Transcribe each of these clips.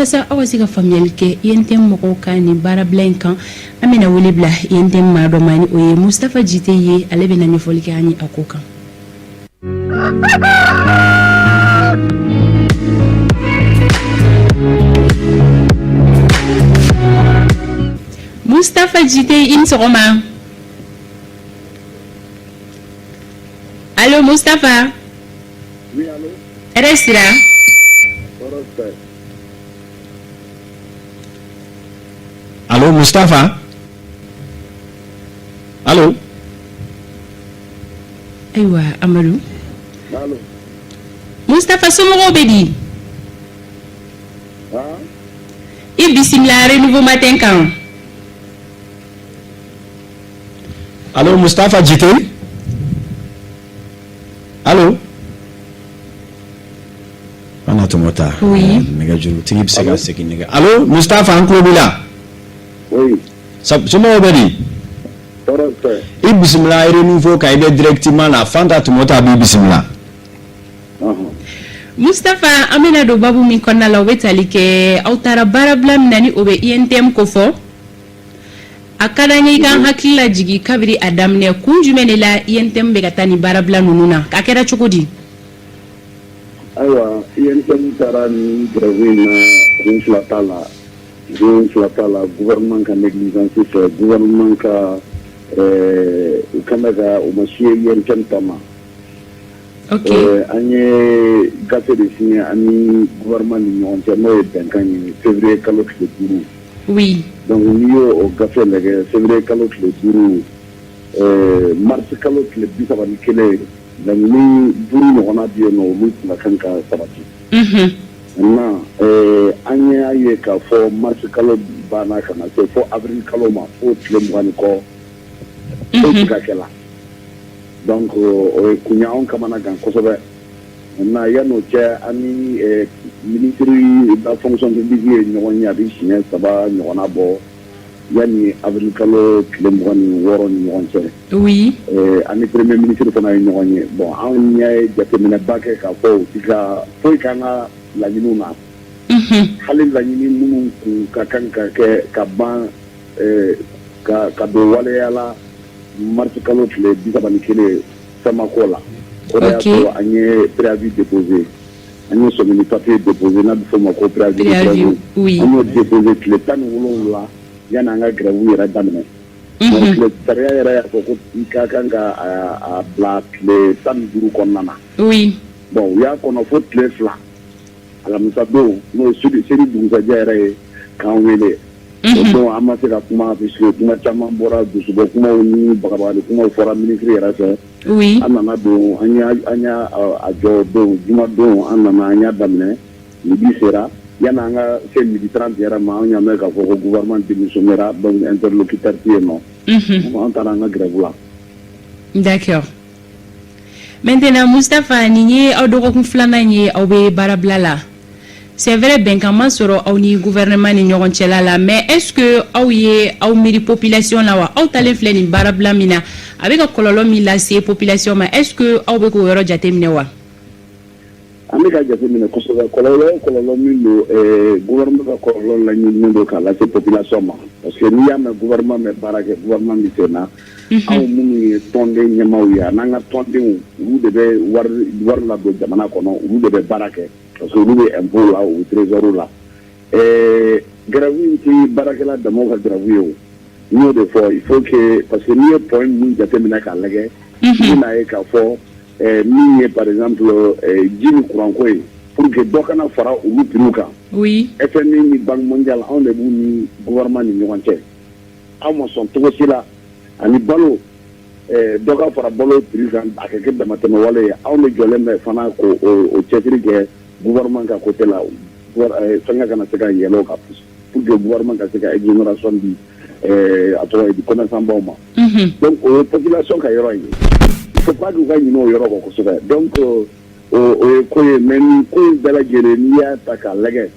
Walasa aw ka se ka faamuyali kɛ UNTM mɔgɔw ka nin baarabila in kan, an bɛna wele bila UNTM maa dɔ ma, ni o ye Mustafa Jite ye. Ale bɛna ɲɛfɔli kɛ an ye a ko kan. Mustafa Jite, i ni sɔgɔma. Allo Mustafa. Oui, allo. Hɛrɛ sira. Tɔɔrɔ tɛ. Allo Mustafa. Allo. Ayiwa Amadu. Allo. Mustafa, somɔgɔw bɛ di? Han? I bisimila Renouveau Matin kan. Allo Mustafa Jite. Allo. An tɔmɔ ta. Oui. Nɛgɛjurutigi bɛ se ka segin nɛgɛ. Allo Mustafa, an tulo b'i la. Oui. Somɔgɔw bɛ di? Tɔɔrɔ tɛ. I bisimila Renouveau kan, i bɛ directement la. Fanta Tɔmɔta b'i bisimila. Ɔhɔn. Mustafa, an bɛna don babu min kɔnɔna la, o bɛ tali kɛ aw taara baarabila min na, ni o bɛ UNTM ko fɔ. A ka d'an ye i k'an hakili lajigin kabiri a daminɛ, kun jumɛn de la UNTM bɛ ka taa nin baarabila ninnu na? A kɛra cogo di? Ayiwa, UNTM taara nin grève in na, kun fila t'a la. Kun fila t'a la, gouvernement ka négligence fɛ, gouvernement ka u kan bɛ ka u ma se UNTM ta ma. An ye gafe de signé an ni gouvernement ni ɲɔgɔn cɛ, n'o ye bɛnkan ye, février kalo tile 5. Donc n'i y'o o gafe lajɛ, février kalo tile 5, mars kalo tile 31, laɲini 5 ɲɔgɔnna bɛ yen nɔ, olu tun ka kan ka sabati. Maintenant an y'a ye k'a fɔ mars kalo banna ka na se fo avril kalo ma, fo tile 20 ni kɔ, foyi tɛ ka kɛ la. Donc o ye kun ye anw kamana gan kosɛbɛ. Maintenant yan'o cɛ, an ni ministre de la fonction publique ye ɲɔgɔn ye, a bɛ siɲɛ 3 ɲɔgɔnna bɔ yanni avril kalo tile 26 ni ɲɔgɔn cɛ. An ni premier ministre fana ye ɲɔgɔn ye. Bon, anw ye jateminɛba kɛ k'a fɔ u ti ka foyi k'an ka laɲiniw na. Hali laɲini minnu kun ka kan ka kɛ ka ban ka don waleya la mars kalo tile 31, fɛn ma k'o la. O de y'a to an ye préavis déposé. An ye sɔmini papier déposé, n'a bɛ f'o ma ko préavis de grève. An y'o déposé tile 17 yanni an ka grève yɛrɛ daminɛ. Donc tile sariya yɛrɛ y'a fɔ ko i ka kan ka a bila tile 15 kɔnɔna na. Bon, u y'a kɔnɔ fo tile 2, alamisa don, n'o ye seli dugusajɛ yɛrɛ ye, k'an wele. O don an ma se ka kuma puisque kuma caman bɔra, dusubɔ kumaw ni bagabagali kumaw fɔra ministre yɛrɛ fɛ. An nana don, an y'a a jɔ don, juma don, an nana an y'a daminɛ, midi sera. Yanni an ka se midi 30 yɛrɛ ma, an y'a mɛn k'a fɔ ko gouvernement démissionnera, donc interlocuteur tɛ yen nɔ. An taara an ka grève la. D'accord. Maintenant Mustafa, nin ye aw dɔgɔkun filanan ye aw bɛ baarabila la. C'est vrai, bɛnkan ma sɔrɔ aw ni gouvernement ni ɲɔgɔn cɛla la, mais est-ce que aw ye aw miiri population la wa? Aw talen filɛ nin baarabila min na, a bɛ ka kɔlɔlɔ min lase population ma, est-ce que aw bɛ k'o yɔrɔ jateminɛ wa? An bɛ ka jateminɛ kosɛbɛ. Kɔlɔlɔ o kɔlɔlɔ min don, gouvernement ka kɔlɔlɔ laɲininen don k'a lase population ma, parce que n'i y'a mɛn gouvernement bɛ baara kɛ, gouvernement bɛ sen na, anw minnu ye tɔnden ɲɛmaaw ye, a n'an ka tɔndenw, olu de bɛ wari ladon jamana kɔnɔ, olu de bɛ baara kɛ, parce que olu bɛ impôt la, u bɛ trésor la. Grève in tɛ baarakɛla damaw ka grève ye. O n y'o de fɔ, il faut que, parce que n'i ye point ninnu jateminɛ k'a lajɛ, i bɛna ye k'a fɔ min ye par exemple ji ni kuranko ye, pour que dɔ kana fara olu prix kan. FMI ni Banque mondiale, anw de b'u ni gouvernement ni ɲɔgɔn cɛ. Aw ma sɔn cogo si la ani balo, dɔ ka fara balo prix kan, a ka kɛ damatɛmɛ wale ye. Anw de jɔlen bɛ fana k'o o cɛsiri kɛ gouvernement ka côté la, fɛnkɛ kana se ka yɛlɛ o kan, pour que gouvernement ka se ka exonération di, a tɔgɔ ye di, commerçant baw ma. Donc o ye population ka yɔrɔ ye, il faut pas k'u ka ɲinɛ o yɔrɔ kɔ kosɛbɛ. Donc o ye ko ye. Mais nin ko in bɛɛ lajɛlen, n'i y'a ta k'a lajɛ,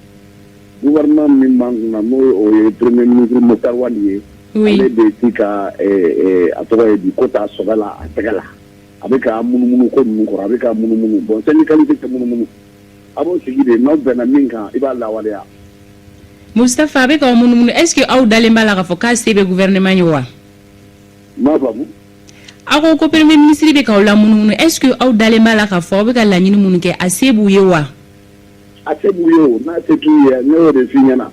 gouvernement min b'an kunna, n'o o ye premier ministre Moctar Ouane ye, ale de ti ka a tɔgɔ ye di, ko ta sɔbɛ la a tɛgɛ la, a bɛ ka munumunu ko ninnu kɔrɔ, a bɛ ka munumunu. Bon, syndicaliste tɛ munumunu, a b'o sigi de, n'aw bɛnna min kan, i b'a lawaleya. Mustafa, a bɛ k'aw munumunu. Est ce que aw dalen b'a la k'a fɔ k'a se bɛ gouvernement ye wa? N m'a faamu. Aw ko ko premier ministre bɛ k'aw lamunumunu. Est ce que aw dalen b'a la k'a fɔ aw bɛ ka laɲini minnu kɛ, a se b'u ye wa? A se b'u ye o, n'a se t'u ye, ne y'o de f'i ɲɛna.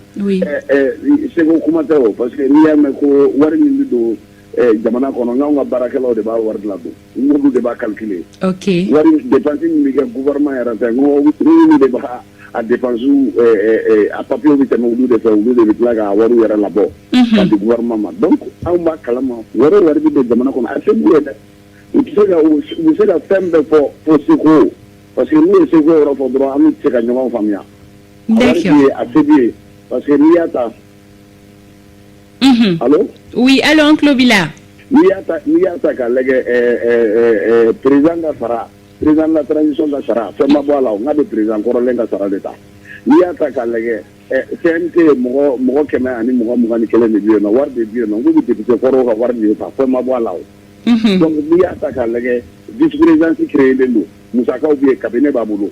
Seko kuma tɛ o, parce que n'i y'a mɛn ko wari min bɛ don jamana kɔnɔ, n'anw ka baarakɛlaw de b'a wari ladon, n'olu de b'a calculer. Wari dépense min bɛ kɛ gouvernement yɛrɛ fɛ, n ko minnu de b'a a dépense, a papier bɛ tɛmɛ olu de fɛ, olu de bɛ tila k'a wariw yɛrɛ labɔ ka di gouvernement ma. Donc anw b'a kalama, wari o wari bɛ don jamana kɔnɔ, a se b'u ye dɛ. U tɛ se ka, u bɛ se ka fɛn bɛɛ fɔ fo seko, parce que n'u ye seko yɔrɔ fɔ dɔrɔn, an tɛ se ka ɲɔgɔn faamuya. A wari bɛ yen, a se b'u ye, parce que n'i y'a ta. Allo? Oui, allo, an tulo b'i la. N'i y'a ta k'a lajɛ, président ka sara, président de la transition ka sara, fɛn ma bɔ a la o, n k'a bɛ président kɔrɔlen ka sara de ta. N'i y'a ta k'a lajɛ, CNT mɔgɔ 121 de bɛ yen nɔ, wari de bɛ yen nɔ, n k'u bɛ député kɔrɔw ka wari de ta, fɛn ma bɔ a la o. Donc n'i y'a ta k'a lajɛ, vice présidence créé len don, musakaw bɛ yen, cabinet b'a bolo.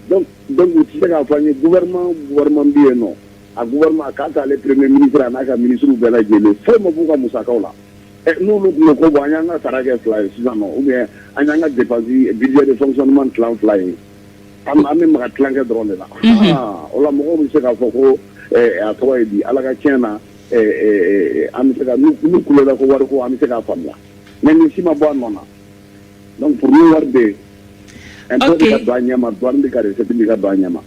Donc u tɛ se k'a fɔ an ye, gouvernement bɛ yen nɔ, a gouvernement k'a t'ale premier ministre a n'a ka ministre bɛɛ lajɛlen, foyi ma b'u ka musakaw la. N'olu tun ko bon, an y'an ka sara kɛ fila ye sisan nɔ, ou bien an y'an ka dépense, budget de fonctionnement tilan fila ye, an bɛ maga tilankɛ dɔrɔn de la. O la mɔgɔw bɛ se k'a fɔ ko a tɔgɔ ye di, Ala ka tiɲɛ na, an bɛ se ka n'u kulela ko wari ko, an bɛ se k'a faamuya, mais nin si ma bɔ a nɔ na. Donc pour nous, wari bɛ yen, impôt bɛ ka don a ɲɛ ma, douane bɛ ka recette bɛ ka don a ɲɛ ma.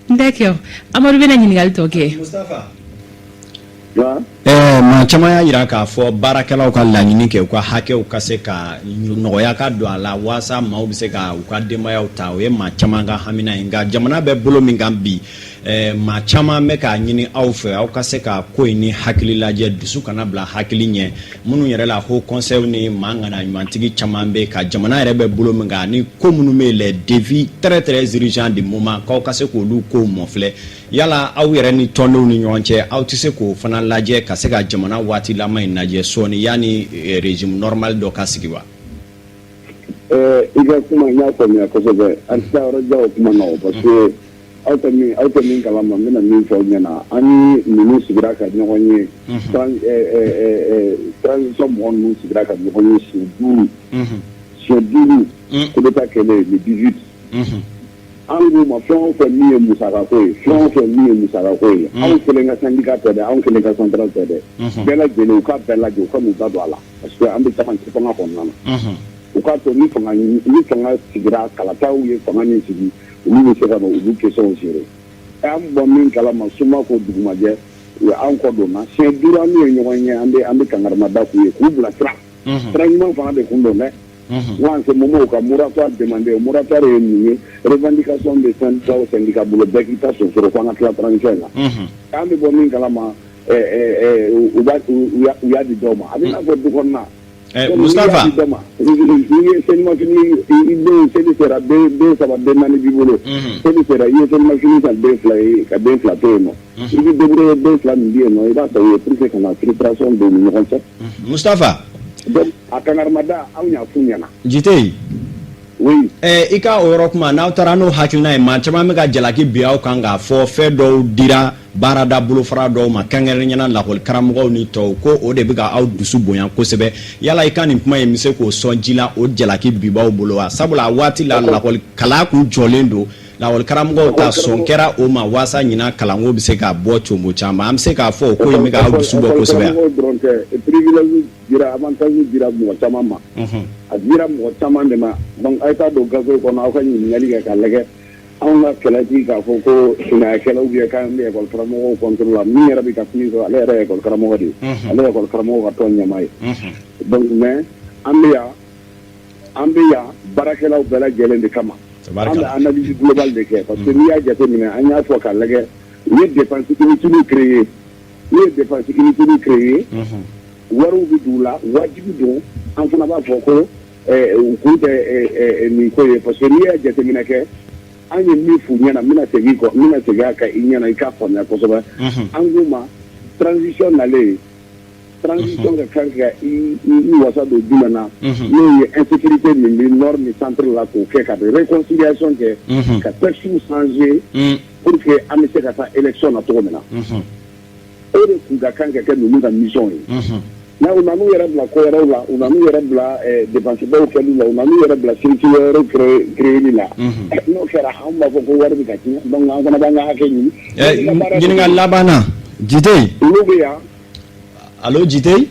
D'accord. Amadu bɛna ɲininkali tɔ kɛ. Mustafa. Maa caman y'a jira k'a fɔ baarakɛlaw ka laɲini kɛ u ka hakɛw ka se ka nɔgɔya ka don a la, walasa maaw bɛ se ka u ka denbayaw ta. O ye maa caman ka hamina ye. Nka jamana bɛ bolo min kan bi, maa caman bɛ k'a ɲini aw fɛ, aw ka se ka ko in ni hakili lajɛ, dusu kana bila hakili ɲɛ. Minnu yɛrɛ la, haut conseil ni maa ŋana ɲumantigi caman bɛ ka jamana yɛrɛ bɛ bolo min kan, ani ko minnu bɛ yen, les défis très très urgents du moment, k'aw ka se k'olu kow mɔfilɛ. Yala aw yɛrɛ ni tɔndenw ni ɲɔgɔn cɛ, aw tɛ se k'o fana lajɛ ka se ka jamana waatilama in lajɛ sɔɔni, yanni régime normal dɔ ka sigi wa? I ka kuma, n y'a faamuya kosɛbɛ. An tɛ taa yɔrɔ jan o kuma na o, parce que aw tɛ min kalama, n bɛna min fɔ aw ɲɛna, an ni ninnu sigira ka ɲɔgɔn ye, transition mɔgɔ ninnu sigira ka ɲɔgɔn ye siɲɛ duuru, siɲɛ duuru, coup d'état kɛlen le 18. An k'u ma, fɛn o fɛn min ye musakako ye, fɛn o fɛn min ye musakako ye, anw kelen ka syndicat tɛ dɛ, anw kelen ka centrale tɛ dɛ, bɛɛ lajɛlen u ka bɛɛ lajɛ, u ka n'u da don a la, parce que an bɛ camancɛ fanga kɔnɔna na. U k'a to ni fanga sigira, kalataw ye fanga min sigi, olu bɛ se ka na olu questions gérer. An bɔ min kalama, suma ko dugumajɛ, u ye an kɔ donna siɲɛ duuru, an n'u ye ɲɔgɔn ye, an bɛ kankarimada k'u ye, k'u bila sira, sira ɲuman fana de kun don dɛ. N ko en ce moment, u ka moratoire demandé. Moratoire ye mun ye? Revendication bɛ syndicat o syndicat bolo, bɛɛ k'i ta sonsoro fo an ka tila transition in na. An bɛ bɔ min kalama, u b'a u y'a di dɔw ma, a bɛ n'a fɔ du kɔnɔna. Mustafa. N'i ye selimafini, i den seli sera, den saba, den naani b'i bolo, seli sera, i ye selimafini san den fila ye ka den fila to yen nɔ, i bɛ débrouiller, den fila min bɛ yen nɔ, i b'a ta u ye pour que ka na frustration don u ni ɲɔgɔn cɛ. Mustafa. Donc a kangarimada, anw y'a f'u ɲɛna. Jite. Oui. I ka o yɔrɔ kuma, n'aw taara n'o hakilina ye, maa caman bɛ ka jalaki bi aw kan k'a fɔ fɛn dɔw dira baarada bolofara dɔw ma, kɛrɛnkɛrɛnnenya lakɔli karamɔgɔw ni tɔw, ko o de bɛ ka aw dusu bonya kosɛbɛ. Yala i ka nin kuma in bɛ se k'o sɔn ji la, o jalaki bi b'aw bolo wa? Sabula a waati la, lakɔli kalan kun jɔlen don, lakɔli karamɔgɔw ta sɔn kɛra o ma, waasa ɲinan kalanko bɛ se ka bɔ conbo caman. An bɛ se k'a fɔ o ko in bɛ k'aw dusu bɔ kosɛbɛ. Karamɔgɔw dɔrɔn tɛ, privilège dira, avantage dira mɔgɔ caman ma, a dira mɔgɔ caman de ma. Donc a ye taa don gafe kɔnɔ, aw ka ɲininkali kɛ k'a lajɛ. Anw ka kɛlɛ ti k'a fɔ ko sinayakɛlaw ou bien k'an bɛ école karamɔgɔw contre la. Min yɛrɛ bɛ ka min fɔ, ale yɛrɛ ye école karamɔgɔ de ye, ale ye école karamɔgɔ ka tɔn ɲɛmaa ye. Donc mais an bɛ yan baarakɛlaw bɛɛ lajɛlen de kama. An bɛ analyse globale de kɛ, parce que n'i y'a jateminɛ, an y'a fɔ k'a lajɛ, u ye dépense inutile créer, n'u ye dépense inutile créer, wariw bɛ don u la, wajibi don. An fana b'a fɔ ko u kun tɛ nin ko ye, parce que n'i y'a jateminɛ kɛ, an ye min f'u ɲɛna, n bɛna segin kɔ, n bɛna segin a kan i ɲɛna, i k'a faamuya kosɛbɛ. An k'u ma, transition nalen, Transition ka kan ka i wasa don jumɛn na, n'o ye insécurité min bɛ nord ni centre la, k'o kɛ ka réconciliation kɛ, ka textes changer pour que an bɛ se ka taa élection na cogo min na. O de tun ka kan ka kɛ ninnu ka mission ye. Mais u nan'u yɛrɛ bila ko wɛrɛw la, u nan'u yɛrɛ bila dépense baw kɛli la, u nan'u yɛrɛ bila structure wɛrɛw créer la. N'o kɛra, anw b'a fɔ ko wari bɛ ka tiɲɛ, donc an fana b'an ka hakɛ ɲini. Ɲininkali laban na, Jite. Olu bɛ yan. Allo, Jite.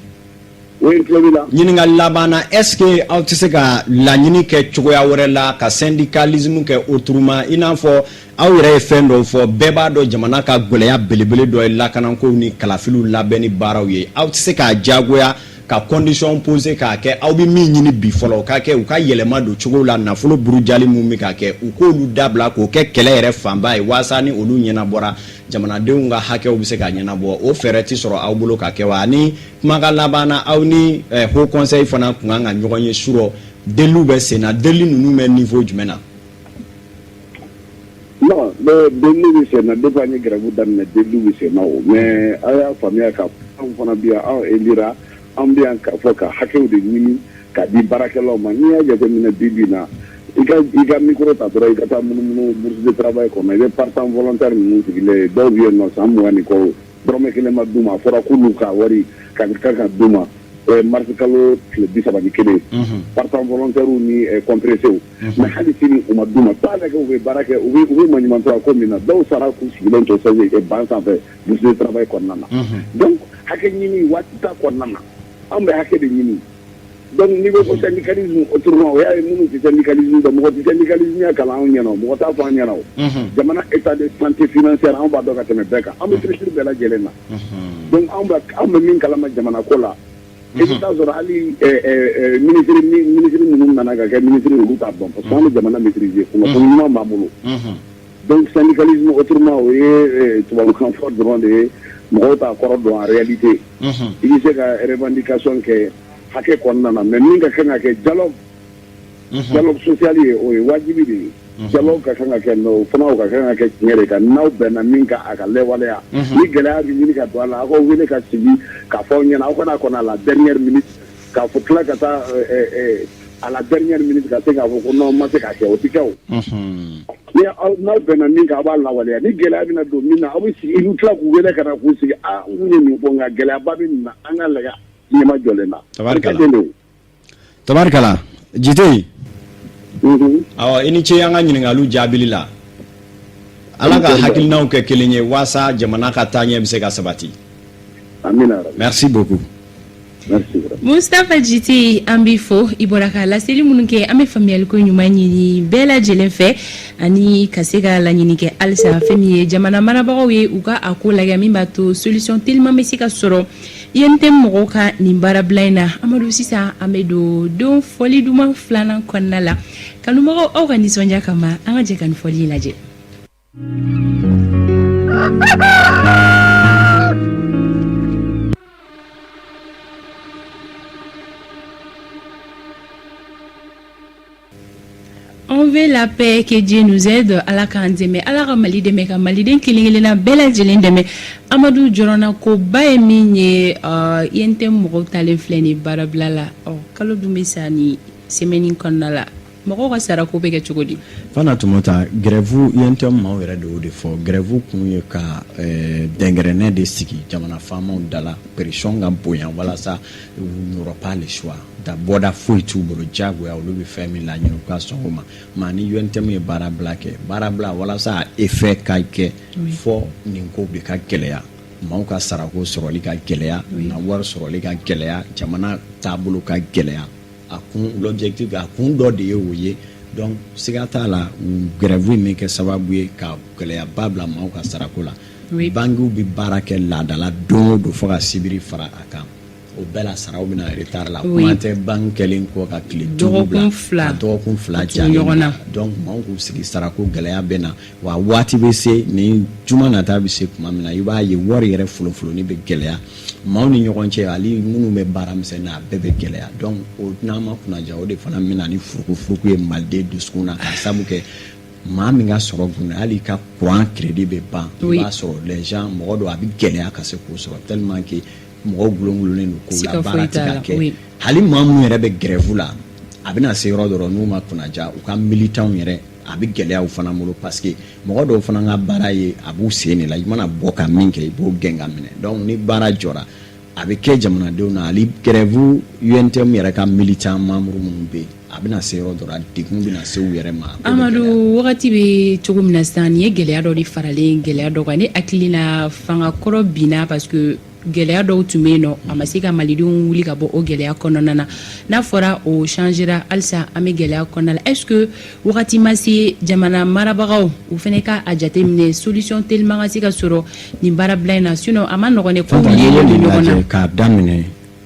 Oui, n tulo b'i la. Ɲininkali laban na, est ce que aw tɛ se ka laɲini kɛ cogoya wɛrɛ la, ka syndicalisme kɛ autrement? I n'a fɔ aw yɛrɛ ye fɛn dɔw fɔ, bɛɛ b'a dɔn jamana ka gɛlɛya belebele dɔ ye lakanako ni kalafiliw labɛnni baaraw ye. Aw tɛ se k'a diyagoya ka condition poser k'a kɛ aw bɛ min ɲini bi fɔlɔ, o ka kɛ u ka yɛlɛma don cogo la, nafolo burujali mun bɛ ka kɛ, u k'olu dabila, k'o kɛ kɛlɛ yɛrɛ fanba ye, walasa ni olu ɲɛnabɔra, jamanadenw ka hakɛw bɛ se ka ɲɛnabɔ? O fɛɛrɛ tɛ sɔrɔ aw bolo ka kɛ wa? Ani kumakan laban na, aw ni haut conseil fana tun kan ka ɲɔgɔn ye surɔ, deliliw bɛ sen na, delili ninnu bɛ niveau jumɛn na? Non, delili bɛ sen na depuis an ye grève daminɛ, delili bɛ sen na o. Mais aw y'a faamuya ka anw fana bi yan, anw élira, an bɛ yan k'a fɔ ka hakɛw de ɲini ka di baarakɛlaw ma. N'i y'a jateminɛ bi bi in na, i ka micro ta dɔrɔn, i ka taa munumunu bourse de travail kɔnɔ, i bɛ partant volontaire ninnu sigilen ye. Dɔw bɛ yen nɔ, san 20 ni kɔ, dɔrɔmɛ kelen ma d'u ma. A fɔra k'olu ka wari ka kan ka d'u ma mars kalo tile 31, partant volontaire ni compressé, mais hali sini u ma d'u ma. Taa lajɛ, u bɛ baara kɛ, u bɛ maɲumantɔ ko min na, dɔw sara k'u sigilen to ban sanfɛ bourse de travail kɔnɔna na. Donc hakɛ ɲini waati t'a kɔnɔna na, anw bɛ hakɛ de ɲini. Donc n'i ko ko syndicalisme autrement, o y'a ye minnu tɛ syndicalisme dɔn, mɔgɔ tɛ syndicalisme ya kalan anw ɲɛna, mɔgɔ t'a fɔ an ɲɛna. O jamana état de santé financière, anw b'a dɔn ka tɛmɛ bɛɛ kan, an bɛ structure bɛɛ lajɛlen na. Donc anw bɛ min kalama jamana ko la, i bɛ taa sɔrɔ hali ministre minnu nana ka kɛ ministre, olu t'a dɔn, parce que an bɛ jamana maîtriser, kunnafoni ɲuman b'an bolo. Donc syndicalisme autrement, o ye tubabukan fɔ dɔrɔn de ye, mɔgɔw t'a kɔrɔ dɔn. En réalité, i bɛ se ka revendication kɛ hakɛ kɔnɔna na, mais min ka kan ka kɛ dialogue social ye, o ye wajibi de ye. Dialogue ka kan ka kɛ, mais o fana o ka kan ka kɛ tiɲɛ de kan. N'aw bɛnna min kan, a ka lawaleya. Ni gɛlɛya bɛ ɲini ka don a la, aw ka wele ka sigi k'a fɔ aw ɲɛna. Aw kana kɔnɔ à la dernière minute k'a fɔ tila ka taa à la dernière minute ka se k'a fɔ ko non, n ma se k'a kɛ, o tɛ kɛ. O ni aw n'aw bɛnna min kan, aw b'a lawaleya. Ni gɛlɛya bɛna don min na, aw bɛ sigi, i bɛ tila k'u wele ka na k'u sigi: aa, n ye nin fɔ, nka gɛlɛyaba bɛ nin na, an ka lajɛ ɲɛma jɔlen na. Tabarikala, tabarikala, Jite. Awɔ, i ni ce an ka ɲininkaliw jaabili la. Ala ka hakilinaw kɛ kelen ye waasa jamana ka taaɲɛ bɛ se ka sabati. Amina. Merci beaucoup. Mustapha Jite, an b'i fo. I bɔra ka laseli minnu kɛ, an bɛ faamuyaliko ɲuman ɲini bɛɛ lajɛlen fɛ, ani ka se ka laɲini kɛ halisa fɛn min ye jamana marabagaw ye, u ka a ko lajɛ min b'a to solution teliman bɛ se ka sɔrɔ UNTM mɔgɔw ka nin baarabila in na. Amadu, sisan an bɛ don fɔli duman filanan kɔnɔna la. Kanubagaw, aw ka nisɔndiya kama, an ka jɛ ka nin fɔli in lajɛ. On veut la paix, que Dieu nous aide. Ala k'an dɛmɛ, Ala ka Mali dɛmɛ, ka Maliden kelen kelenna bɛɛ lajɛlen dɛmɛ. Amadu, jɔrɔna koba ye min ye, UNTM mɔgɔw talen filɛ nin baarabila la. Ɔ kalo dun bɛ sa ni semaine kɔnɔna la, mɔgɔw ka sarako bɛ kɛ cogo di? Fana Tumota, grève, UNTM maaw yɛrɛ de y'o de fɔ. Grève kun ye ka dɛnkɛrɛnɛ de sigi jamana faamaw da la, pression ka bonya, walasa u n'auront pas le choix, da bɔda foyi t'u bolo, diyagoya olu bɛ fɛn min laɲini, u ka sɔn o ma. Maa ni UNTM ye baara bila kɛ, baara bila walasa a effet ka kɛ, fɔ nin ko de ka gɛlɛya, maaw ka sarako sɔrɔli ka gɛlɛya, na wari sɔrɔli ka gɛlɛya, jamana taabolo ka gɛlɛya. A kun, l'objectif, a kun dɔ de ye o ye. Donc siga t'a la, grève in bɛ kɛ sababu ye ka gɛlɛyaba bila maaw ka sarako la. Banques bɛ baara kɛ laadala don o don fo ka sibiri fara a kan, o bɛɛ la saraw bɛna retard la. Kuma tɛ banque kɛlen kɔ ka tile 5 bila, ka dɔgɔkun 2 jalen na. Donc maaw k'u sigi, sarako gɛlɛya bɛ na wa. Waati bɛ se, ni juma nata bɛ se tuma min na, i b'a ye wari yɛrɛ folofolonin bɛ gɛlɛya maaw ni ɲɔgɔn cɛ, hali minnu bɛ baara misɛn na, a bɛɛ bɛ gɛlɛya. Donc o n'an ma kunnaja, o de fana bɛ na ni furukufuruku ye maliden dusukun na, k'a sabu kɛ maa min ka sɔrɔ gunna, hali i ka courant crédit bɛ ban, i b'a sɔrɔ les gens, mɔgɔ dɔw, a bɛ gɛlɛya ka se k'o sɔrɔ tellement que Mɔgɔw gulongulonnen don kow la, baara tɛ ka kɛ. Hali maa minnu yɛrɛ bɛ grève la, a bɛna se yɔrɔ dɔ n'u ma kunnaja, u ka militants yɛrɛ, a bɛ gɛlɛya u fana bolo, parce que mɔgɔ dɔw fana ka baara ye a b'u sen de la. I mana bɔ ka min kɛ, i b'o gɛn ka minɛ. Donc ni baara jɔra, a bɛ kɛ jamanadenw na. Hali grève UNTM yɛrɛ ka militant membre minnu bɛ yen, a bɛna se yɔrɔ dɔ la, degun bɛna se u yɛrɛ ma. Amadu, wagati bɛ cogo min na sisan, nin ye gɛlɛya dɔ de faralen gɛlɛya dɔ kan. Ne hakili la, fanga kɔrɔ binna parce que gɛlɛya dɔw tun bɛ yen nɔ, a ma se ka malidenw wuli ka bɔ o gɛlɛya kɔnɔna na. N'a fɔra o changera, halisa an bɛ gɛlɛya kɔnɔna la. Est ce que wagati ma se jamana marabagaw u fana ka a jateminɛ, solution teliman ka se ka sɔrɔ nin baarabila in na? Sinon a ma nɔgɔn dɛ, kow liélen don ɲɔgɔn na. K'a daminɛ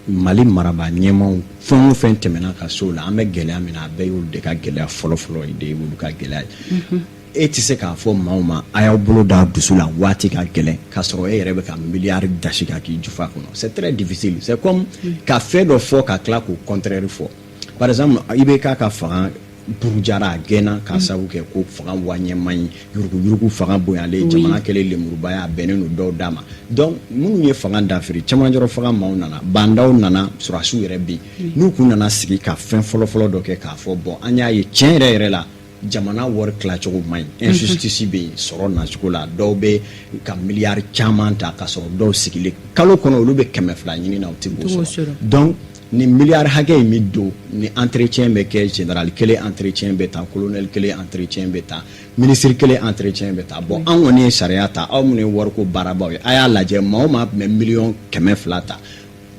Mali marabaa ɲɛmaw, fɛn o fɛn tɛmɛna ka so la, an bɛ gɛlɛya min na, a bɛɛ y'olu de ka gɛlɛya fɔlɔ-fɔlɔ de ye, olu ka gɛlɛya ye. E tɛ se k'a fɔ maaw ma a y'aw bolo da dusu la, waati ka gɛlɛn, k'a sɔrɔ e yɛrɛ bɛ ka miliyari dasi ka k'i jufa kɔnɔ. C'est très difficile. C'est comme ka fɛn dɔ fɔ ka tila k'o contraire fɔ. Par exemple, IBK ka fanga burujara, a gɛnna k'a sababu kɛ ko fanga waɲɛ man ɲi, yuruguyurugu, fanga bonyalen, jamana kɛlen lemuruba ye, a bɛnnen don dɔw da ma. Donc minnu ye fanga dafiri, cɛmancɛrɔ fanga maaw nana, bandaw nana, sɔrɔdasiw yɛrɛ bɛ yen. N'u kun nana sigi ka fɛn fɔlɔ-fɔlɔ dɔ kɛ k'a fɔ bon, an y'a ye tiɲɛ yɛrɛ yɛrɛ la, jamana wari tilacogo man ɲi, injustice bɛ yen sɔrɔ nacogo la, dɔw bɛ ka miliyari caman ta k'a sɔrɔ dɔw sigilen kalo kɔnɔ, olu bɛ 200 ɲini na, u tɛ k'o sɔrɔ. Donc ni miliyari hakɛ in bɛ don ni entretien bɛ kɛ, général kelen entretien bɛ ta, colonel kelen entretien bɛ ta, ministre kelen entretien bɛ ta. Bon, an kɔni ye sariya ta, aw minnu ye wariko baarabaw ye, a y'a lajɛ, maa o maa tun bɛ 200 miliyɔn ta,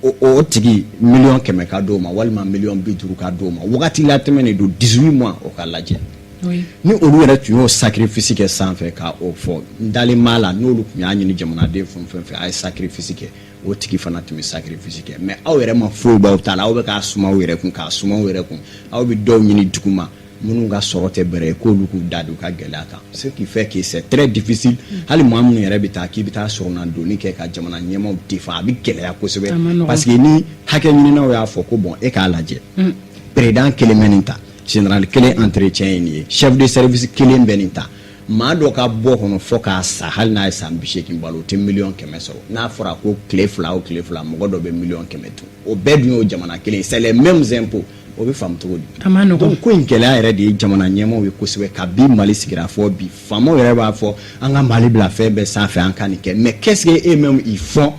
o tigi 100 miliyɔn ka d'o ma, walima 50 miliyɔn ka d'o ma, wagati latɛmɛ de don, 18 mois, o ka lajɛ. Ni olu yɛrɛ tun y'o sacrifice kɛ sanfɛ ka o fɔ, n dalen b'a la, n'olu tun y'a ɲini jamanaden fɛn fɛn fɛ, a ye sacrifice kɛ, o tigi fana tun bɛ sacrifice kɛ. Mais aw yɛrɛ ma foyi b'aw ta la, aw bɛ k'a suma aw yɛrɛ kun, k'a suma aw yɛrɛ kun. Aw bɛ dɔw ɲini duguma minnu ka sɔrɔ tɛ bɛrɛ ye, k'olu k'u da don u ka gɛlɛya kan, ce qui fait que c'est très difficile. Hali maa minnu yɛrɛ bɛ taa k'i bɛ taa sɔrɔnadonni kɛ ka jamana ɲɛmaaw défend, a bɛ gɛlɛya kosɛbɛ, parce que ni hakɛ ɲininaw y'a fɔ ko bon, e k'a lajɛ, président kelen bɛ nin ta, général kelen entretien ye nin ye, chef de service kelen bɛ nin ta, maa dɔ ka bɔ kɔnɔ fɔ k'a sa, hali n'a ye san 80 balo, o tɛ 100 miliyɔn sɔrɔ. N'a fɔra ko tile 2 o tile 2, mɔgɔ dɔ bɛ 100 miliyɔn dun, o bɛɛ dun y'o jamana kelen, c'est les mêmes impôts, o bɛ faamu cogo di? A ma nɔgɔn. Donc ko in gɛlɛya yɛrɛ de ye jamana ɲɛmaaw ye kosɛbɛ. Kabi Mali sigira fɔ bi, faamaw yɛrɛ b'a fɔ an ka Mali bila fɛn bɛɛ sanfɛ, an ka nin kɛ, mais qu'est-ce que eux-mêmes ils font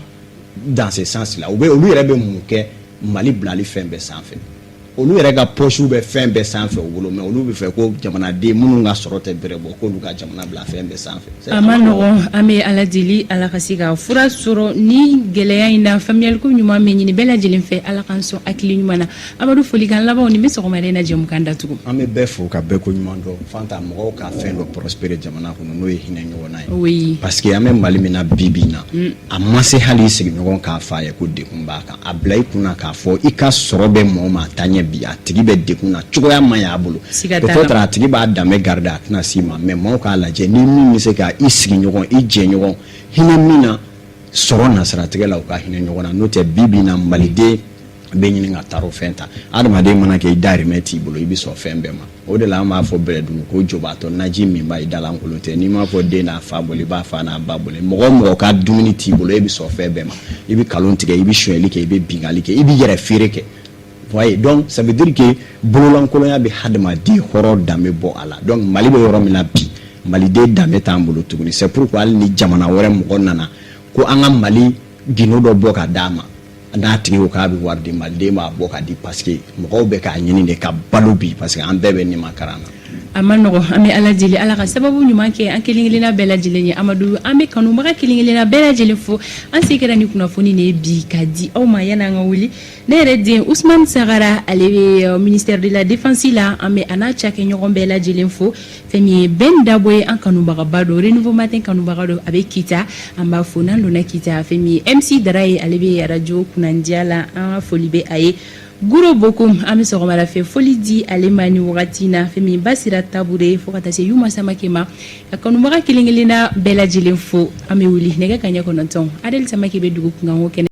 dans ce sens là? U bɛ, olu yɛrɛ bɛ mun kɛ Mali bilali fɛn bɛɛ sanfɛ? Olu yɛrɛ ka poche bɛ fɛn bɛɛ sanfɛ u bolo, mais olu bɛ fɛ ko jamanaden minnu ka sɔrɔ tɛ bɛrɛ bɔ, k'olu ka jamana bila fɛn bɛɛ sanfɛ. A ma nɔgɔn. An bɛ Ala deli, Ala ka se ka fura sɔrɔ ni gɛlɛya in na. Faamuyaliko ɲuman bɛ ɲini bɛɛ lajɛlen fɛ, Ala k'an sɔn hakili ɲuman na. Amadu, folikan labanw ni bɛ sɔgɔmada in na jɛmukan datugu. An bɛ bɛɛ fo ka bɛɛ ko ɲuman dɔn. Fanta, mɔgɔw ka fɛn dɔ prospérer jamana kɔnɔ, n'o ye hinɛ ɲɔgɔnna ye, parce que an bɛ Mali min na bi bi in na, a ma se hali i sigiɲɔgɔn k'a fɔ a ye ko degun b'a kan. A bila i kunna k'a fɔ i ka sɔrɔ bɛ mɔgɔ ma a taa ɲɛ bi, a tigi bɛ degun na, cogoya man ɲi a bolo. Peut-être a tigi b'a danbe garder, a tɛna s'i ma, mais maaw k'a lajɛ ni min bɛ se ka i sigiɲɔgɔn, i jɛɲɔgɔn hinɛ min na sɔrɔ nasiratigɛ la, u ka hinɛ ɲɔgɔn na. N'o tɛ, bi bi in na, maliden bɛ ɲini ka taaro fɛn ta. Adamaden mana kɛ i dahirimɛ t'i bolo, i bɛ sɔn fɛn bɛɛ ma. O de la an b'a fɔ bɛlɛdugu ko jobatɔ naji min b'a i dalankolon tɛ. N'i m'a fɔ den n'a fa bolo, i b'a fa n'a ba bolo. Mɔgɔ o mɔgɔ ka dumuni t'i bolo, e bɛ sɔn fɛn bɛɛ ma. I bɛ nkalon tigɛ, i bɛ sonyɛli kɛ, i bɛ binkanni kɛ, i bɛ yɛrɛ feere kɛ. Voyez, donc ça veut dire que bololankolonya bɛ hadamaden hɔrɔn danbe bɔ a la. Donc Mali bɛ yɔrɔ min na bi, maliden danbe t'an bolo tuguni. C'est pourquoi hali ni jamana wɛrɛ mɔgɔ nana ko an ka Mali gindo dɔ bɔ ka d'a ma, n'a tigi ko k'a bɛ wari di, maliden b'a bɔ ka di, parce que mɔgɔw bɛ k'a ɲini de ka balo bi, parce que an bɛɛ bɛ nimakaran na. A ma nɔgɔ. An bɛ Ala deli, Ala ka sababu ɲuman kɛ an kelen kelenna bɛɛ lajɛlen ye. Amadu, an bɛ kanubaga kelen kelenna bɛɛ lajɛlen fo. An se kɛra ni kunnafoni de ye bi ka di aw ma. Yanni an ka wuli, ne yɛrɛ den Usumani Sagara, ale bɛ ministère de la défense la, an bɛ a n'a cakɛɲɔgɔn bɛɛ lajɛlen fo. Fɛn min ye Bɛn Dabo ye, an kanubagaba don, Renouveau Matin kanubaga don, a bɛ Kita, an b'a fo. N'an donna Kita, fɛn min ye MC Dara ye, ale bɛ radio Kunnandiya la, an ka foli bɛ a ye. Guro Bokum, an bɛ sɔgɔmada fɛ foli di ale ma ni wagati na. Fɛn min Basira Tabure, fo ka taa se Yuma Samake ma, ka kanubaga kelen kelenna bɛɛ lajɛlen fo. An bɛ wuli nɛgɛ kanɲɛ 9, Adel Samake bɛ dugu kunkanko kɛnɛ.